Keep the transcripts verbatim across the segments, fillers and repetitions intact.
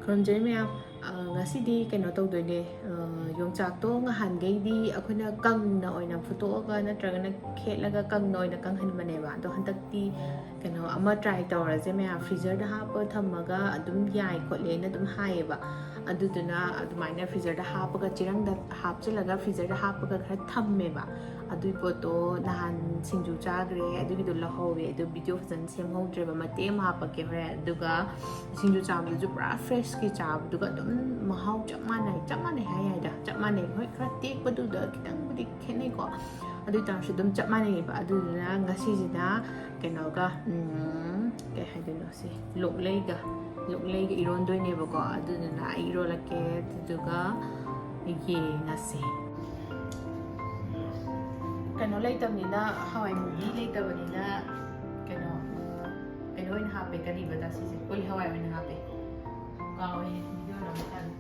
ꯈꯨꯔꯨꯝꯖꯔꯤ ꯃꯌꯥꯝ꯫ ꯑ, ꯉꯁꯤꯗꯤ ꯀꯩꯅꯣ ꯇꯧꯗꯣꯏꯅꯦ꯫ ꯑ, ꯌꯣꯡꯆꯥꯛꯇꯣ ꯉꯍꯥꯟꯈꯩꯗꯤ ꯑꯩꯈꯣꯏꯅ ꯀꯪꯅ ꯑꯣꯏꯅ ꯐꯨꯠꯇꯣꯛꯑꯒ ꯅꯠꯇ꯭ꯔꯒꯅ ꯈꯦꯠꯂꯒ ꯀꯪꯅ ꯑꯣꯏꯅ ꯀꯪꯍꯟꯕꯅꯦꯕ꯫ ꯑꯗꯣ ꯍꯟꯗꯛꯇꯤ ꯀꯩꯅꯣ ꯑꯃ ꯇ꯭ꯔꯥꯏ ꯇꯧꯔꯁꯦ ꯃꯌꯥꯝ꯫ ꯐ꯭ꯔꯤꯖꯔꯗ ꯍꯥꯞꯄ ꯊꯝꯃꯒ ꯑꯗꯨꯝ ꯌꯥꯏ ꯈꯣꯠꯂꯦꯅ ꯑꯗꯨꯝ ꯍꯥꯏꯌꯦꯕ꯫ ꯑꯗꯨꯗꯨꯅ ꯑꯗꯨꯃꯥꯏꯅ ꯐ꯭ꯔꯤꯖꯔꯗ ꯍꯥꯞꯄꯒ, ꯆꯦꯔꯪꯗ ꯍꯥꯞꯆꯤꯜꯂꯒ ꯐ꯭ꯔꯤꯖꯔꯗ ꯍꯥꯞꯄꯒ ꯈꯔ ꯊꯝꯃꯦꯕ꯫ ꯑꯗꯨꯏ ꯄꯣꯠꯇꯣ ꯅꯍꯥꯟ ꯁꯤꯡꯖꯨ ꯆꯥꯈ꯭ꯔꯦ, ꯑꯗꯨꯒꯤꯗꯣ ꯂꯧꯍꯧꯋꯦ꯫ ꯑꯗꯨ ꯚꯤꯗꯤꯑꯣ ꯐꯖꯅ ꯁꯦꯝꯍꯧꯗ꯭ꯔꯦꯕ, ꯃꯇꯦꯛ ꯑꯃ ꯍꯥꯞꯄꯛꯀꯦ ꯍꯣꯔꯦꯟ꯫ ꯑꯗꯨꯒ ꯁꯤꯡꯖꯨ ꯆꯥꯕꯗꯨꯁꯨ ꯄꯨꯔꯥ ꯐ꯭ꯔꯦꯁꯀꯤ ꯆꯥꯕꯗꯨꯒ ꯑꯗꯨꯝ ꯃꯍꯥꯎ ꯆꯞ ꯃꯥꯟꯅꯩ꯫ ꯆꯞ ꯃꯥꯟꯅꯩ ꯍꯥꯏ ꯌꯥꯏꯗ, ꯆꯞ ꯃꯥꯟꯅꯩ꯫ ꯍꯣꯏ, ꯈꯔ ꯇꯦꯛꯄꯗꯨꯗ ꯈꯤꯇꯪꯕꯨꯗꯤ ꯈꯦꯠꯅꯩꯀꯣ, ꯑꯗꯨ ꯑꯣꯏ ꯇꯥꯔꯁꯨ ꯑꯗꯨꯝ ꯆꯞ ꯃꯥꯟꯅꯩꯌꯦꯕ꯫ ꯑꯗꯨꯗꯨꯅ ꯉꯁꯤꯁꯤꯅ ꯀꯩꯅꯣꯒ, ꯎꯝ, ꯀꯩ ꯍꯥꯏꯗꯣꯏꯅꯣ, ꯁꯤ ꯂꯣꯛꯂꯩꯒ, ꯂꯣꯛꯂꯩꯒ ꯏꯔꯣꯟꯗꯣꯏꯅꯦꯕꯀꯣ꯫ ꯑꯗꯨꯗꯨꯅ ꯑꯩ ꯏꯔꯣꯜꯂꯛꯀꯦ, ꯑꯗꯨꯗꯨꯒ ꯌꯦꯡꯉꯁꯦ꯫ ꯀꯩꯅꯣ ꯂꯩꯇꯕꯅꯤꯅ, ꯍꯋꯥꯏ ꯃꯨꯕꯤ ꯂꯩꯇꯕꯅꯤꯅ, ꯀꯩꯅꯣ, ꯎꯝ, ꯀꯩꯅꯣ ꯑꯣꯏꯅ ꯍꯥꯞꯄꯦ, ꯀꯔꯤꯕ ꯁꯤꯁꯦ, ꯀꯣꯂꯤ ꯍꯋꯥꯏ ꯑꯣꯏꯅ ꯍꯥꯞꯄꯦ꯫ ꯀꯥꯎꯋꯦ, ꯚꯤꯗꯤꯑꯣ ꯅꯝꯕ ꯀꯥꯟꯗ꯫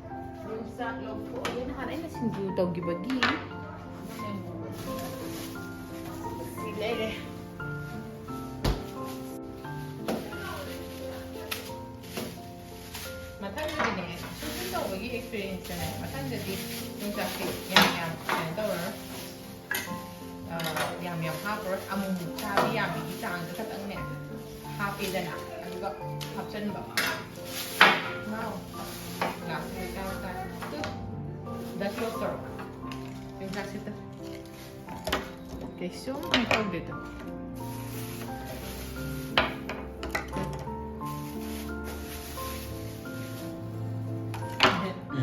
ꯌꯣꯡꯆꯥꯛ ꯂꯧꯊꯣꯛꯑꯒꯦ꯫ ꯅꯍꯥꯟ ꯑꯩꯅ ꯁꯤꯡꯖꯨ ꯇꯧꯈꯤꯕꯒꯤ ꯁꯤ ꯂꯩꯔꯦ꯫ ꯃꯊꯪꯗꯗꯤꯅꯦ, ꯁꯨꯝ ꯁꯨꯝ ꯇꯧꯕꯒꯤ ꯑꯦꯛꯁꯄꯤꯔꯤꯌꯦꯟꯁꯇꯅꯦ, ꯃꯊꯪꯗꯗꯤ ꯌꯣꯡꯆꯥꯛꯁꯦ ꯌꯥꯝ ꯌꯥꯝ ꯀꯩꯅꯣ ꯇꯧꯔꯔꯣꯏ꯫ ꯑ, ꯌꯥꯝ ꯌꯥꯝ ꯍꯥꯞꯄꯔꯣꯏ꯫ ꯑꯃꯨꯛ ꯆꯥꯕ ꯌꯥꯕꯒꯤ ꯆꯥꯡꯗ ꯈꯛꯇꯪꯅꯦ ꯍꯥꯞꯄꯦꯗꯅ, ꯑꯗꯨꯒ ꯍꯥꯞꯆꯟꯕ꯫ ꯉꯥꯎ꯫ ꯂꯥꯛꯇ꯭ꯔꯦ, ꯆꯥꯕ ꯇꯥꯔꯦ꯫ ꯇꯨ꯫ ꯗ ꯀ꯭ꯂꯣꯖ ꯇꯧꯔꯣ꯫ ꯌꯣꯡꯆꯥꯛꯁꯤꯗ꯫ ꯀꯩꯁꯨꯝ ꯍꯦꯛ ꯇꯧꯗꯦꯗꯣ꯫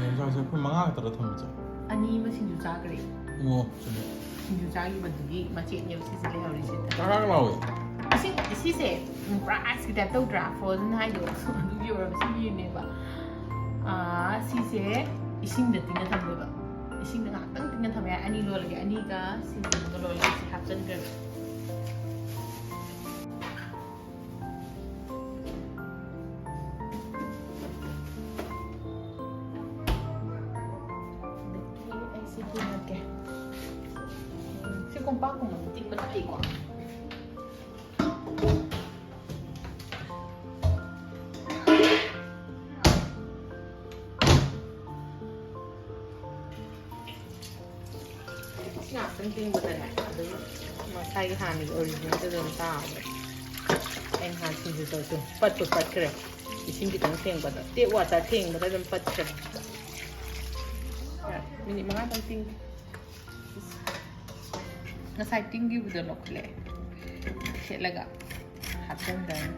ꯌꯣꯡꯆꯥꯛꯁꯦ ꯑꯩꯈꯣꯏ ꯃꯉꯥ ꯈꯛꯇꯔ ꯊꯝꯃꯤꯁꯦ? ꯑꯅꯤ ꯑꯃ ꯁꯤꯡꯖꯨ ꯆꯥꯈ꯭ꯔꯦ꯫ ꯑꯣ, ꯆꯨꯝꯃꯦ꯫ ꯁꯤꯡꯖꯨ ꯆꯥꯈꯤꯕꯗꯨꯒꯤ ꯃꯆꯦꯠꯅꯦꯕ ꯁꯤꯁꯦ ꯂꯩꯍꯧꯔꯤꯁꯦ꯫ ꯀꯔꯥꯛ ꯂꯥꯎꯋꯦ꯫ ꯏꯁꯤꯡ, ꯁꯤꯁꯦ, ꯎꯝ, ꯄꯨꯔꯥ ꯑꯥꯏꯁꯀꯤ ꯇꯥꯏꯞ ꯇꯧꯗ꯭ꯔꯥ? ꯐ꯭ꯔꯣꯖꯟ ꯍꯥꯏꯗꯣ꯫ ꯑꯗꯨꯒꯤ ꯑꯣꯏꯔꯝꯕꯁꯨ ꯌꯦꯡꯉꯦꯕ꯫ ꯑꯥ, ꯁꯤꯁꯦ ꯏꯁꯤꯡꯗ ꯇꯤꯡꯉ ꯊꯝꯗꯣꯏꯕ꯫ ꯏꯁꯤꯡꯗ ꯉꯥꯏꯍꯥꯛꯇꯪ ꯇꯤꯡꯉ ꯊꯝꯃꯦ꯫ ꯑꯅꯤ ꯂꯣꯜꯂꯒꯦ꯫ ꯑꯅꯤꯒ ꯁꯤꯡꯖꯨꯒ ꯂꯣꯜꯂꯒꯦ꯫ ꯁꯤ ꯍꯥꯞꯆꯤꯟꯈ꯭ꯔꯒꯦ꯫ ꯑꯗꯒꯤ ꯑꯩ ꯁꯤ ꯇꯤꯡꯉꯛꯀꯦ꯫ ꯁꯤ ꯀꯣꯝꯄꯥꯛꯀꯨꯝꯕꯗ ꯇꯤꯡꯕꯅ ꯐꯩꯀꯣ꯫ ꯊꯦꯡꯕꯗꯅꯦ ꯑꯗꯨꯝ ꯃꯁꯥꯒꯤ ꯍꯥꯟꯅꯒꯤ ꯑꯣꯔꯤꯖꯤꯅꯦꯜꯗ ꯑꯗꯨꯝ ꯇꯥꯕꯅꯦ꯫ ꯑꯩꯅ ꯍꯥꯟꯅ ꯁꯤꯡꯖꯨ ꯇꯧꯔꯁꯨ ꯄꯠꯄꯨ ꯄꯠꯈ꯭ꯔꯦ꯫ ꯏꯁꯤꯡ ꯈꯤꯇꯪ ꯊꯦꯡꯕꯗ, ꯇꯦꯞ ꯋꯥꯇꯔ ꯊꯦꯡꯕꯗ ꯑꯗꯨꯝ ꯄꯠꯈ꯭ꯔꯦ꯫ ꯃꯤꯅꯤꯠ ꯃꯉꯥꯇꯪ ꯇꯤꯡꯒꯦ꯫ ꯉꯁꯥꯏ ꯇꯤꯡꯈꯤꯕꯗꯣ ꯂꯧꯈꯠꯂꯛꯑꯦ꯫ ꯈꯦꯠꯂꯒ ꯍꯥꯞꯆꯤꯟꯈ꯭ꯔꯅꯤ꯫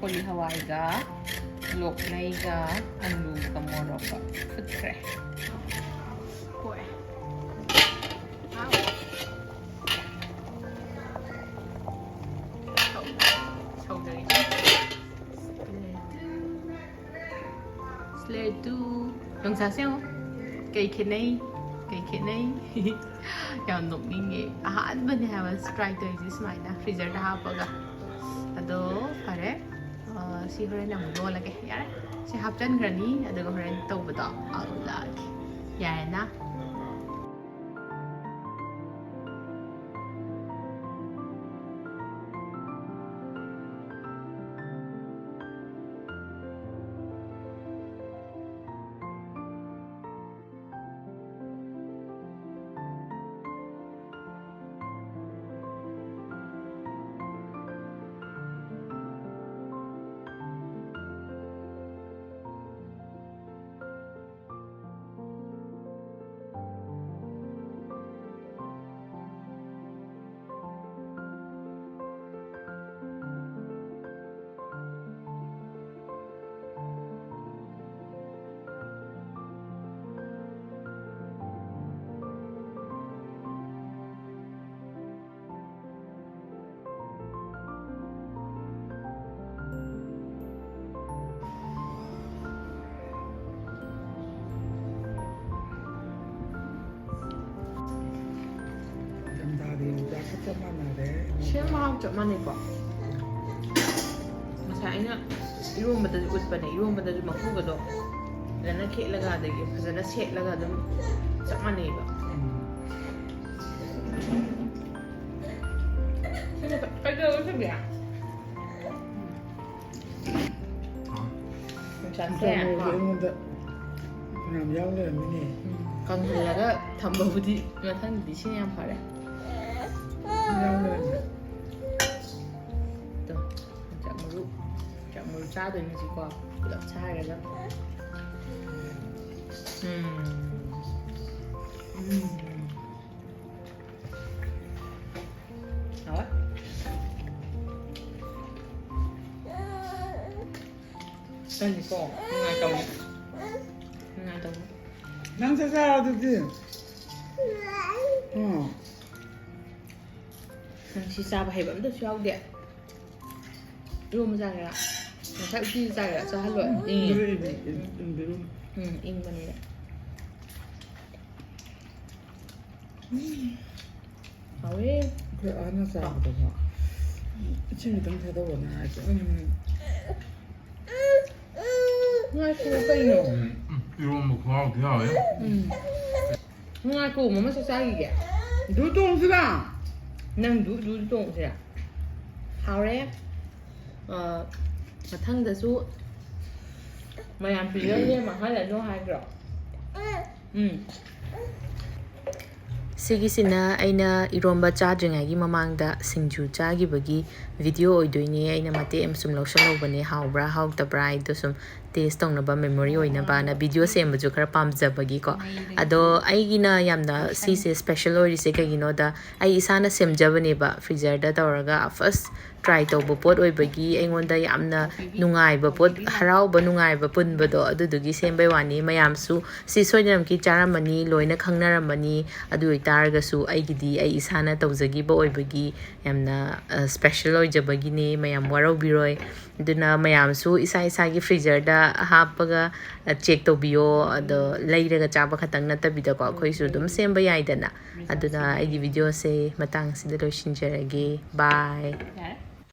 ꯀꯣꯂꯤ ꯍꯋꯥꯏꯒ, ꯂꯣꯛꯂꯩꯒ, ꯑꯂꯨꯒ, ꯃꯣꯔꯣꯛꯀ ꯐꯨꯠꯈ꯭ꯔꯦ꯫ ꯍꯣꯏ꯫ ꯁꯧꯗꯔꯤ꯫ ꯁ꯭ꯂꯦꯇꯨ꯫ ꯌꯣꯡꯁꯥꯁꯦ ꯌꯦꯡꯉꯣ꯫ ꯀꯩ ꯈꯦꯠꯅꯩ? ꯀꯩ ꯈꯦꯠꯅꯩ? ꯌꯥꯝ ꯅꯣꯛꯅꯤꯡꯉꯦ꯫ ꯑꯍꯥꯟꯕꯅꯦ ꯍꯥꯏꯕ ꯇ꯭ꯔꯥꯏ ꯇꯧꯔꯤꯁꯦ ꯁꯨꯃꯥꯏꯅ ꯐ꯭ꯔꯤꯖꯔꯗ ꯍꯥꯞꯄꯒ꯫ ꯑꯗꯣ ꯐꯔꯦ꯫ ꯑ, ꯁꯤ ꯍꯣꯔꯦꯟ ꯑꯃꯨꯛ ꯂꯣꯜꯂꯒꯦ꯫ ꯌꯥꯔꯦ꯫ ꯁꯤ ꯍꯥꯞꯆꯟꯈ꯭ꯔꯅꯤ꯫ ꯑꯗꯨꯒ ꯍꯣꯔꯦꯟ ꯇꯧꯕꯗꯣ ꯑꯃꯨꯛ ꯂꯥꯛꯑꯒꯦ꯫ ꯌꯥꯔꯦꯅ? ꯏꯪꯊꯝꯊꯥꯒꯤ ꯌꯣꯡꯆꯥꯛꯀ ꯆꯞ ꯃꯥꯟꯅꯔꯦ꯫ ꯁꯦꯝ ꯃꯍꯥꯎ ꯆꯞ ꯃꯥꯟꯅꯩꯀꯣ꯫ ꯉꯁꯥꯏ ꯑꯩꯅ ꯏꯔꯣꯝꯕꯗꯁꯨ ꯎꯠꯄꯅꯦ, ꯏꯔꯣꯝꯕꯗꯁꯨ ꯃꯀꯨꯒꯗꯣ ꯐꯖꯅ ꯈꯦꯠꯂꯒ, ꯑꯗꯒꯤ ꯐꯖꯅ ꯁꯦꯠꯂꯒ ꯑꯗꯨꯝ ꯆꯞ ꯃꯥꯟꯅꯩꯕ꯫ ꯎꯝ꯫ ꯌꯣꯡꯆꯥꯛꯁꯦ, ꯀꯣ꯫ ꯑꯩꯉꯣꯟꯗ ꯐꯅꯌꯥꯝ ꯌꯥꯎ ꯂꯩꯔꯝꯃꯤꯅꯦ꯫ ꯎꯝ, ꯀꯪꯍꯜꯂꯒ ꯊꯝꯕꯕꯨꯗꯤ ꯃꯊꯪꯗꯗꯤ ꯁꯤꯅ ꯌꯥꯝ ꯐꯔꯦ꯫ ꯌꯥꯎ ꯂꯩꯔꯝꯃꯦ꯫ ꯇꯣ, ꯌꯣꯡꯆꯥꯛ ꯃꯔꯨ, ꯌꯣꯡꯆꯥꯛ ꯃꯔꯨ ꯆꯥꯗꯣꯏꯅꯦ ꯍꯧꯖꯤꯛꯀꯣ꯫ ꯄꯨꯂꯞ ꯁꯥꯏꯔꯒ꯫ ꯎꯝ꯫ ꯎꯝ꯫ ꯍꯥꯎꯋꯦ꯫ ꯀꯜꯂꯤꯀꯣ? ꯅꯨꯡꯉꯥꯏꯇꯧꯅꯦ꯫ ꯅꯨꯡꯉꯥꯏꯇꯧꯅꯦ꯫ ꯅꯪ ꯆꯥꯛ ꯆꯥꯔꯣ ꯑꯗꯨꯗꯤ꯫ ꯎꯝ꯫ ꯅꯪ ꯁꯤ ꯆꯥꯕ ꯍꯩꯕ ꯑꯝꯇꯁꯨ ꯌꯥꯎꯗꯦ꯫ ꯏꯔꯣꯝꯕ ꯆꯥꯒꯦꯔꯥ? ꯉꯁꯥꯏ ꯎꯇꯤ ꯆꯥꯒꯦꯔꯥ? ꯆꯥꯍꯜꯂꯣꯏ꯫ ꯏꯪꯉꯦ꯫ ꯏꯪꯕꯤꯔꯨ, ꯏꯪꯕꯤꯔꯨ꯫ ꯎꯝ, ꯏꯪꯕꯅꯤꯅ꯫ ꯎꯝ꯫ ꯍꯥꯎꯋꯦ꯫ ꯑꯩꯈꯣꯏ ꯑꯍꯟꯅ ꯆꯥꯕꯗꯀꯣ, ꯏꯁꯤꯡ ꯈꯤꯇꯪ ꯊꯥꯗꯧꯑꯣꯅ ꯍꯥꯏꯁꯦ꯫ ꯎꯝ꯫ ꯉꯥꯏꯈꯣ ꯀꯩꯅꯣ? ꯎꯝ, ꯎꯝ, ꯏꯔꯣꯝꯕ ꯈꯨꯍꯥꯎꯗꯤ ꯍꯥꯎꯋꯦ꯫ ꯎꯝ꯫ ꯉꯥꯏꯈꯣ, ꯃꯃꯥ ꯆꯥꯛ ꯆꯥꯈꯤꯒꯦ꯫ ꯗꯨ ꯇꯣꯡꯁꯤꯔꯥ? ꯅꯪ ꯗꯨ, ꯗꯨ ꯇꯣꯡꯁꯤꯔꯥ? ꯍꯥꯎꯔꯦ꯫ ꯑ, ꯃꯊꯪꯗꯁꯨ ꯃꯌꯥꯝ ꯄꯤꯖꯒꯦ, ꯃꯥꯡꯍꯜꯂꯅꯨ ꯍꯥꯏꯗ꯭ꯔꯣ? ꯎꯝ꯫ ꯁꯤꯒꯤꯁꯤꯅ ꯑꯩꯅ ꯏꯔꯣꯝꯕ ꯆꯥꯗ꯭ꯔꯤꯉꯩꯒꯤ ꯃꯃꯥꯡꯗ ꯁꯤꯡꯖꯨ ꯆꯥꯈꯤꯕꯒꯤ video ꯑꯣꯏꯗꯣꯏꯅꯦ꯫ ꯑꯩꯅ ꯃꯇꯦꯛ ꯑꯃ ꯁꯨꯝ ꯂꯧꯁꯜꯍꯧꯕꯅꯦ, ꯍꯥꯎꯕ꯭ꯔꯥ ꯍꯥꯎꯇꯕ꯭ꯔꯥ ꯍꯥꯏꯗꯣ ꯁꯨꯝ taste ꯇꯧꯅꯕ, memory ꯑꯣꯏꯅꯕꯅ꯫ Video ꯁꯦꯝꯕꯁꯨ ꯈꯔ ꯄꯥꯝꯖꯕꯒꯤꯀꯣ꯫ ꯑꯗꯣ ꯑꯩꯒꯤꯅ ꯌꯥꯝꯅ ꯁꯤꯁꯦ special ꯑꯣꯏꯔꯤꯁꯦ ꯀꯩꯒꯤꯅꯣꯗ, ꯑꯩ ꯏꯁꯥꯅ ꯁꯦꯝꯖꯕꯅꯦꯕ, freezerꯗ ꯇꯧꯔꯒ first try ꯇꯧꯕ ꯄꯣꯠ ꯑꯣꯏꯕꯒꯤ ꯑꯩꯉꯣꯟꯗ ꯌꯥꯝꯅ ꯅꯨꯡꯉꯥꯏꯕ ꯄꯣꯠ, ꯍꯔꯥꯎꯕ, ꯅꯨꯡꯉꯥꯏꯕ ꯄꯨꯟꯕꯗꯣ, ꯑꯗꯨꯗꯨꯒꯤ ꯁꯦꯝꯕꯩ ꯋꯥꯅꯤ꯫ ꯃꯌꯥꯝꯁꯨ ꯁꯤ ꯁꯣꯏꯗꯅꯃꯛꯀꯤ ꯆꯥꯔꯝꯃꯅꯤ, ꯂꯣꯏꯅ ꯈꯪꯅꯔꯝꯃꯅꯤ꯫ ꯑꯗꯨ ꯑꯣꯏꯇꯥꯔꯒꯁꯨ ꯑꯩꯒꯤꯗꯤ ꯑꯩ ꯏꯁꯥꯅ ꯇꯧꯖꯈꯤꯕ ꯑꯣꯏꯕꯒꯤ ꯌꯥꯝꯅ, ꯑ, special ꯑꯣꯏꯖꯕꯒꯤꯅꯦ꯫ ꯃꯌꯥꯝ ꯋꯥꯔꯧꯕꯤꯔꯣꯏ꯫ ꯑꯗꯨꯅ ꯃꯌꯥꯝꯁꯨ ꯏꯁꯥ ꯏꯁꯥꯒꯤ freezerꯗ ꯍꯥꯞꯄꯒ, ꯑ, check ꯇꯧꯕꯤꯌꯣ꯫ ꯑꯗꯣ ꯂꯩꯔꯒ ꯆꯥꯕ ꯈꯛꯇꯪ ꯅꯠꯇꯕꯤꯗꯀꯣ, ꯑꯩꯈꯣꯏꯁꯨ ꯑꯗꯨꯝ ꯁꯦꯝꯕ ꯌꯥꯏꯗꯅ꯫ ꯑꯗꯨꯅ ꯑꯩꯒꯤ videoꯁꯦ ꯃꯇꯥꯡꯁꯤꯗ ꯂꯣꯏꯁꯤꯟꯖꯔꯒꯦ꯫ Bye꯫ ꯌꯥꯔꯦ꯫